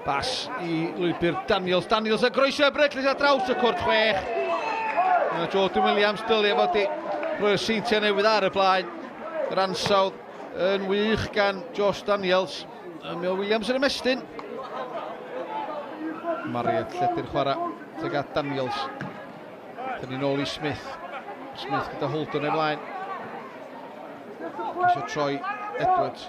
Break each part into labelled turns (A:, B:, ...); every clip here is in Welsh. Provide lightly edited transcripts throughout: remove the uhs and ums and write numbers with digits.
A: Bas i lwybr Daniels. Daniels a groesio e Breclis ar draws y cwrt chwech. Mae Jordan Williams dylia fod i rhoi'r seintiau newydd ar y blaen. Yr ansawdd yn wych gan Josh Daniels. A mae Williams yn ymestyn. Mariet lledu'r chwarae tuag at Daniels. Dyn ni'n ôl i Smith. Smith gyda Holden o'i flaen. Ceisio troi Edwards.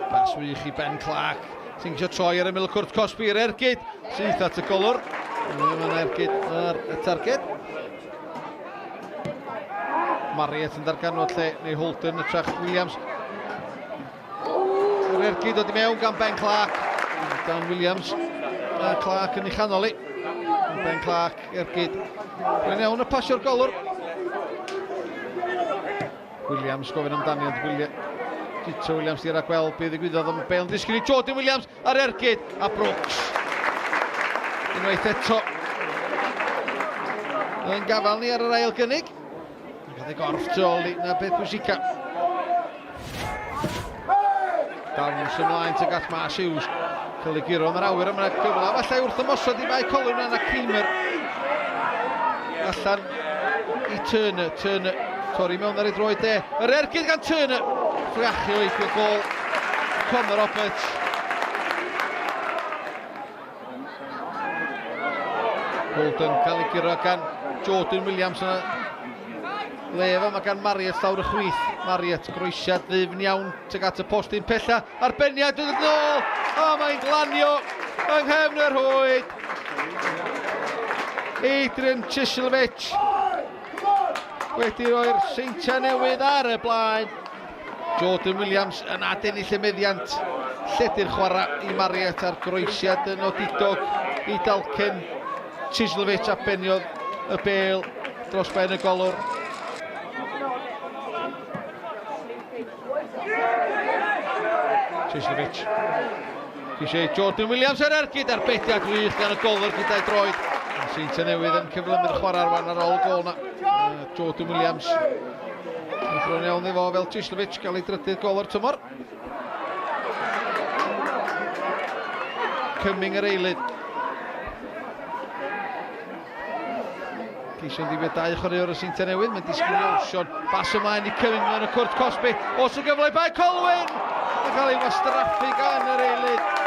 A: Bas wych i Ben Clark. Sy'n ceisio troi ar ymyl y cwrt cosbi i'r ergyd. Syth at y golwr. Mae'n ergyd ar y targed. Mariet yn darganfod lle neu Holden y trach Williams. Yr ergyd dod i mewn gan Ben Clark. Dan Williams a Clark yn ei chanol i. Ben Clark ergyd. Mae'n iawn y pasio'r golwr. Williams gofyn amdani ond Williams Guto Williams di ragweld beth ddigwyddodd ond Bale yn disgyn i Jordan Williams ar ergyd a Brooks. Unwaith eto yn gafael ni ar yr ail gynnig. Cafodd ei gorff tu ôl i na beth pwysica. Dawns ymlaen tuag at Mars Hughes. Cael ei guro yn yr awyr, yma gyfle falle wrth ymosod i Mae Colwyn yna Creamer. Allan i Turner, Turner torri mewn ar ei droed de. Yr ergyd gan Turner. Ffriachu o eipio gol. Connor Roberts. Holden cael ei guro gan Jordan Williams yna. Le efo, mae gan Mariet lawr y chwith. Mariet groesiad ddyfn iawn tuag at y postyn pella. Arbenniad yn ôl, a mae'n glanio yng nghefn y rhwyd. Adrian Chislovich wedi rhoi'r seintiau newydd ar y blaen. Jordan Williams yn adennill y meddiant. Lledu'r chwarae i Mariet a'r groesiad yn odidog i Dalcen. Chislovich a beniodd y bêl dros ben y golwr. Chislovich. Ceisio Jordan Williams ar ergyd a'r bediad wych gan y golwr gyda'i droed. Seintiau Newydd yn cyflymu'r chwarae rwan ar ôl y gol na. Jordan Williams. Yn bron iawn efo fel Chislovich gael ei drydydd gol o'r tymor. Cumming yr eilydd. Ceisio'n ddiwedd dau chwaraewr y Seintiau Newydd. Mae'n disgyn i Olsion. Bas ymlaen i Cumming mewn y cwrt cosbi. Os y gyfle i Bae Colwyn! Yn cael ei wastraffu gan yr eilydd.